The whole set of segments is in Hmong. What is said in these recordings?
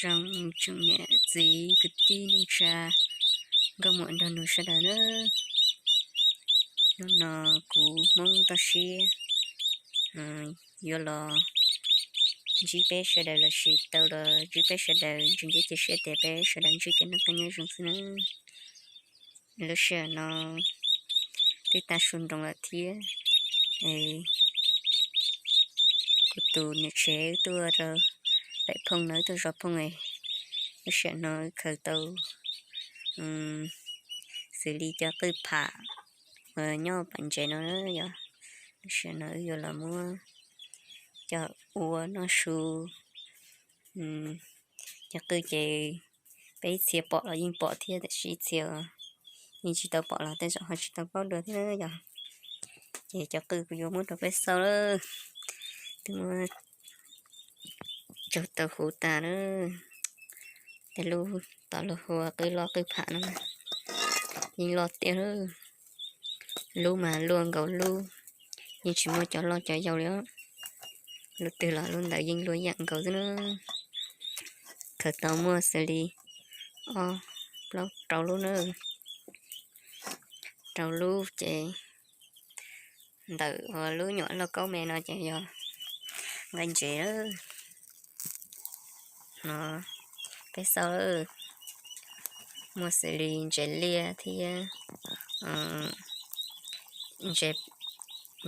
Zoo tsoom niam txiv kwv tij neej tsa nkauj muam nraug nus sawv daws na. Hnub no kuv Hmoob toj siab yuav los ntsib peb sawv daws lossis tau los ntsib peb sawv daws, ntseeg cia siab tias peb sawv daws ntsib kev noj qab nyob zoo xwb na. Lub sij hawm no twb tag su nroo lawm thiab, kuv tus niam tsev wb tuaj rau pem phooj no, wb tuaj zov phooj es lub sij hawm no wb khaws tau xws li cov qwj pham uas nyob pam ntses no yog lub sij hawm no wb yuav los muab coj ua noj su. Cov qwj ces peb ib txhia pom los yeej pom thiab, tab sis ib txhia yeej tsis tau pom los tej zaum ho tsis tau paub dua thiab yog. Ces cov qwj kuv yuav muab rau peb xauj lawm, twb muab tsaug tau huv tas lawm. Tej lub tod lub hu ua qwj loj qwj pham no yeej loj tiag lawm. Lub mas luaj nkaus lub, yeej tsis muaj cov loj cov yau li os. Lub twg los lub ntawd yeej luaj yam nkaus xwb na. Khaws tau muaj xws li ob plaub rau lub na, rau lub ces ntawm lub nyuam lauj kaub me no ces yog nqaij ntses no. Peb xauj, muaj xws li ntses liaj thiab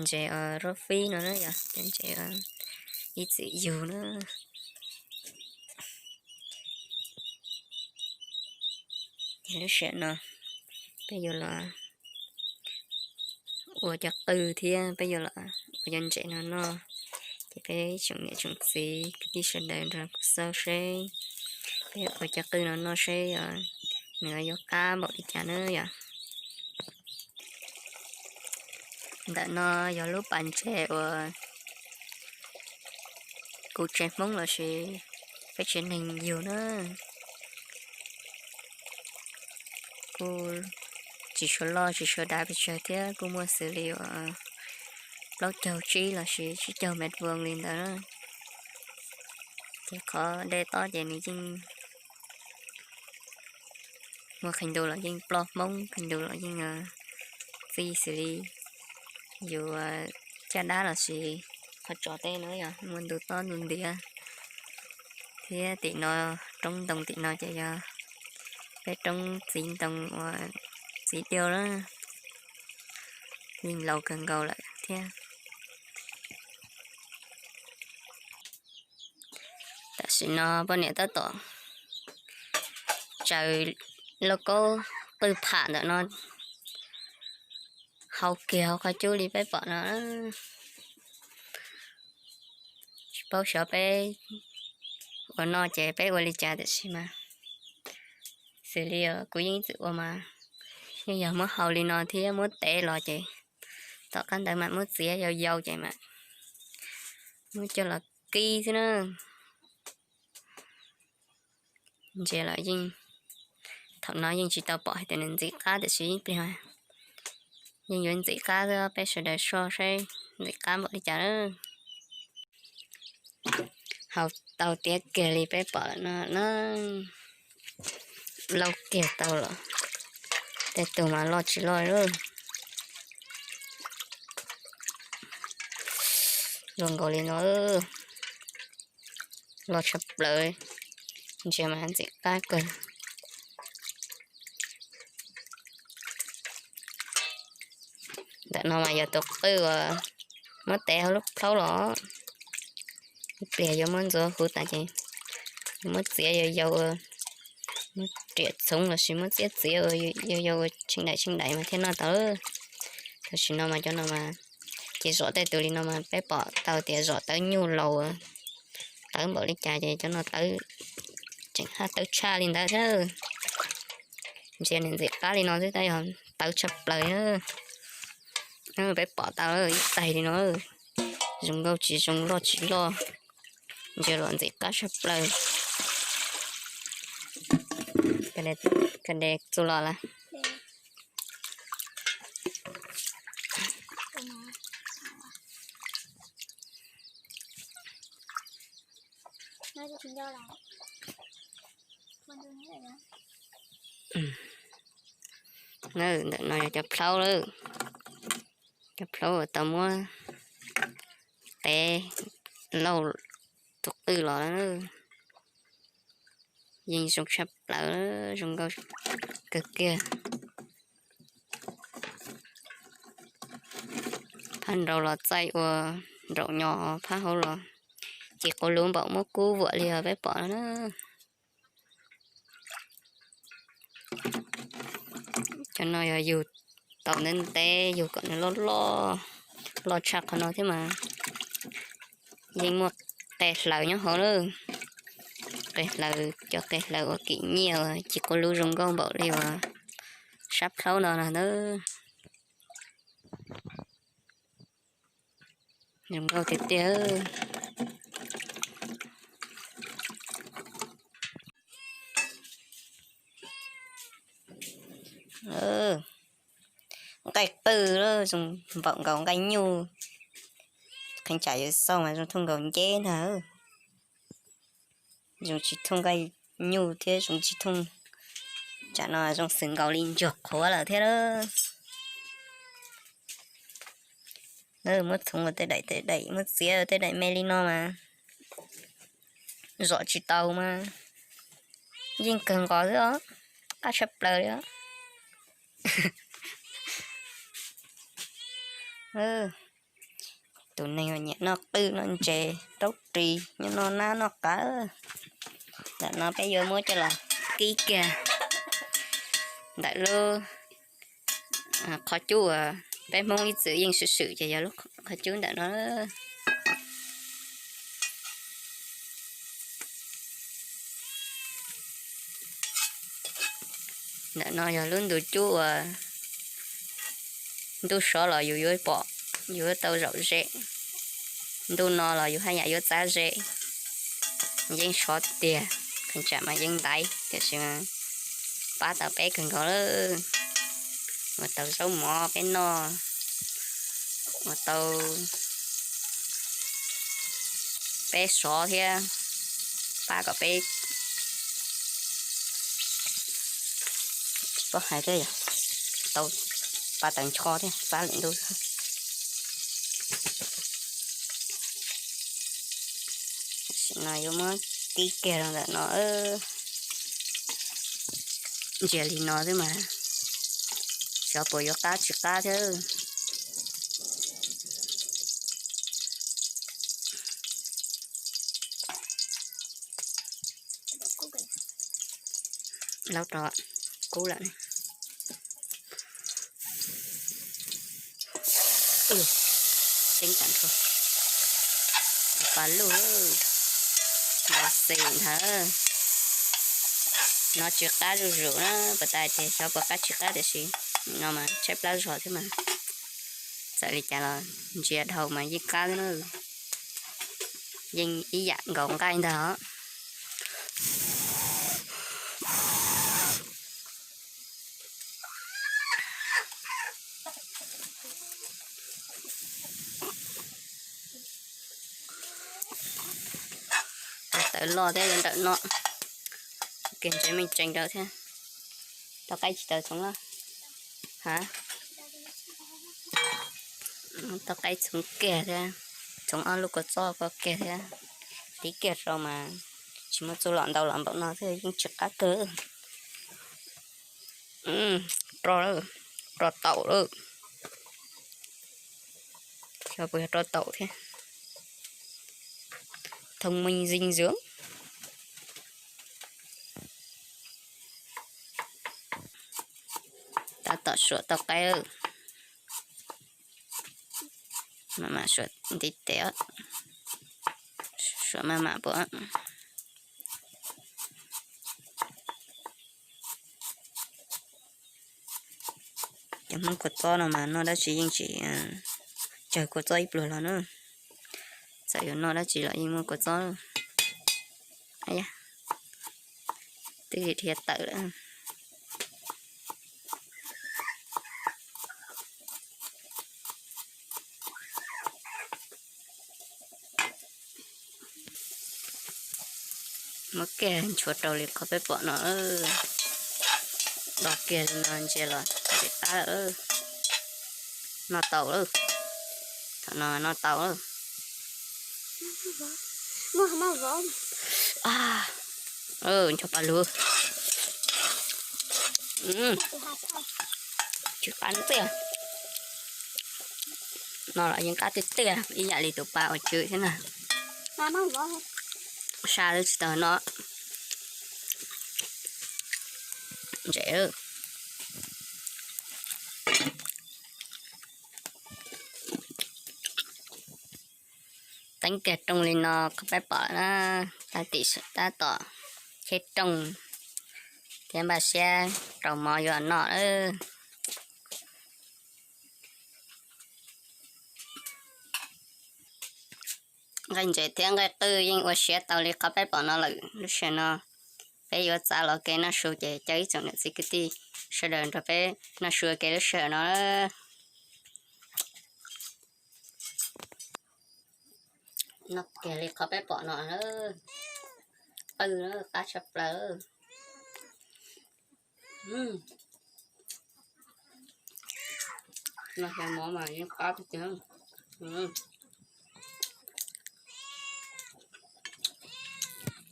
ntses rab fib no na yog cov ntses ib txwm yug na. Ces lub sij hawm no peb yuav los ua cov qwj thiab peb yuav los ua cov ntses no noj. Ces peb tsoom niam tsoom txiv kwv tij sawv daws nrog kuv xauj seb peb ua cov qwj no noj seb nws yuav qab npaum li cas na yom. Ntawm no yog lub pas ntses uas kuv tsev Hmoob lossis peb tsev neeg yug na. Kuj tsis tshua loj tsis tshua dav pes tsawg thiab, kuj muaj xws li uas plaub caug tsib lossis tsib caug mev voos li ntawd na. Ces qhov dej tob ces nws yeej muaj qhov ntu los yeej ploj Hmoob, qhov ntu los yeej txij xws li yus caj dab lossis qhov tsos tej no yog muaj ntu tob ntu ntiav. Thiab tim no roob ntoo tim no ces yog peb roob txiv ntoo uas txiv diau lawm, yeej laus kawg nkaus lawm thiab. Tam sim no poj niam tab tom tsaws lauj kaub qwj pham ntawm no hau kiag hauv qhov cub li peb pom no. Tsis paub xyov peb ua noj ces peb ua li cas tiam sis mas xws li kuv yeej txwm ua mas yeej yog muab hau li no thiab muab tev los ces tom qab ntawd mam muab txiav yau yau ces mam muab coj los kib xwb na. Ntsia los yeej, thaum no yeej tsis tau pom hais tias nws ntxim qab tiam sis ib pliag yeej yuav ntxim qab xwb, peb sawv daws soj saib ntxim qab npaum li cas lawm. Hau tau tiav kiag li peb pom lawm no na. Lauj kiag tau los, tej tug mas loj tsis loj lawm. Luaj nkaus li no, loj tshaj plaws, ntsia mas ntxim qab kawg. Ntawm no mas yog tus qwj uas muab tev hauv lub plhaub los, ib pliag yuav muab ntxuav huv tas ces yuav muab txiav yau yau, muab riam txhoov lossis muab txiav txiav ua yau yau ua tsheej daim tsheej daim mas thiaj noj tau. Tam sim no mas cov no mas ces zom tej tus li no mas peb pom tau tias zom tawv nyuj laus, tawv npaum li cas ces cov no tawv tseem haj tawv tshaj li ntawd thiab. Ntsia nws ntxim qab li no xwb tab yog tawv tshaj plaws. Peb pom tau ib taig li no, zoo nkauj tsis zoo loj tsis loj, ntsia los ntxim qab tshaj plaws. Ka de txuj los lawm. Ntawm no yog cov plhaub lawm, cov plhaub uas tau muab qev lauj tus qwj los lawm. Yeej zoo tshaj plaws, zoo nkauj kawg kiag. Phab nraud los txaij ua nraum nyo, phab hauv los ci quv luv npaum muab kub vuam li os, peb pom no na. Cov no yog yug tau ntev ntev, yug kom nws loj loj, loj tshaj qhov no thiab mas yeej muaj qe hlaws nyob hauv na. Qe hlaws, cov qe hlaws uas kim nyiaj uas ci quv luv zoo nkauj npaum li uas sab plhaub no na. Zoo nkauj tiag tiag. Nqaij qwj zoo npaum nkaus nqaij nyuj. Qhee tsam yuav xauj mas zoo thooj nkaus nceb ntag. Zoo tsis thooj nqaij nyuj thiab zoo tsis thooj, tsam no zoo xws nkaus li ntsuag qhuav lawm thiab. Muab txhoov ua tej daim tej daim, muab txiav ua tej daim me li no mas zom tsis tau mas yeej kawg nqos xwb os, qab tshaj plaws li os. Tus neeg uas nyiam noj qwj noj ntses raub ris, nyiam noj nab noj qav, ntawm no peb yuav muab coj los kib kiag ntawm lub qhov cub uas peb Hmoob ib txwm yeej swm swm ces yog lub qhov cub ntawm no. Ntawm no yog lub ntu cub uas ntuj sov los yus yuav pom, yus yuav tau zaum ze. Ntuj no los yus haj yam yuav txav ze. Yeej sov tiag, qhov tsam mas yeej ntaiv tiam sis mas pab tau peb kawg nkaus lawm. Ua tau zaub mov peb noj, ua tau peb sov thiab pab kom peb tsis paub hais thiab yog tau pab tawv ncho thiab pab lwm ntuj. Tam sim no yuav muab tib kiag rau ntawm no. Ntsia li no xwb mas xyov puas yuav qab tsis qab thiab. Laub rau kub lawm. Tseeb tam nrho. Pa lug, npau xis ntawd. No tsis qab zuj zus na, puas tas tias xyov puas qab tsis qab tiam sis no mas tshaib plab zog thiab mas. Txawm li cas los ntsia dhau mas yeej qab na, yeej ib yam nkaus nqaij ntag os. Tawv loj thiab yuav ntawm no. Kiag ntsev meej tsees rau thiab. Tau qaib tsis tau txhoov loj. Ha, tau qaib txhoov kiag thiab, txhoov ob lub kua txob ko kiag thiab. Tib kiag rau mas tsis muaj txuj lom ntau los npaum no thiab yeej tsis qab kawg. Ro, ro taum lawm. Xyov puas yog ro taum thiab. Thông minh dinh dưỡng. Tab tom suam tau qaib. Maj mam suam ntiv tes, suam maj mam puas. Cov Hmoob kua txob no mas noj dab tsi yeej tsis tsawg kua txob ib pluag los na. Txawm yuav noj dab tsi los yeej muaj kua txob. Twb dhia tawm lawm. Muab kiag nchuav rau li qhov peb pom no. Dos kiag li no ntsia los ntxim qab lawm. Noj tau lawm. Thaum no noj tau lawm. Ncho pa lug. Tsw qab tiag. No los yeej qab tiag tiag ib yam li tus pa uas tsw thiab na. Sa lub tsis tau no. Ntse. Teeb kiag rooj li no qhov peb pom na, tab tim tab tom cheb rooj thiab npaj siab rau mov yuav noj lawm. Nqaij ntses thiab nqaij qwj yeej ua siav tau li qhov peb pom no lawm. Lub sij hawm no peb yuav txav los kev noj su ces caw ib tsoom niam txiv kwv tij sawv daws nrog peb noj su ua ke lub sij hawm no. Noj kiag li qhov peb pom no, qwj qab tshaj plaws. No xyaw mov mas yeej qab tiag tiag.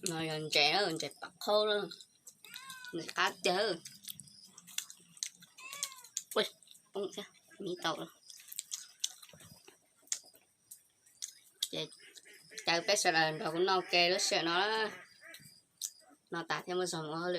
No yog ntses, ntses pam qhaub, ntses qab tiag. Ua, poob thiab, miv tau lawm. Ces caw peb sawv daws nrog kuv noj ke lub sij hawm no. Noj tas thiab muaj zog mus ua hauj lwm.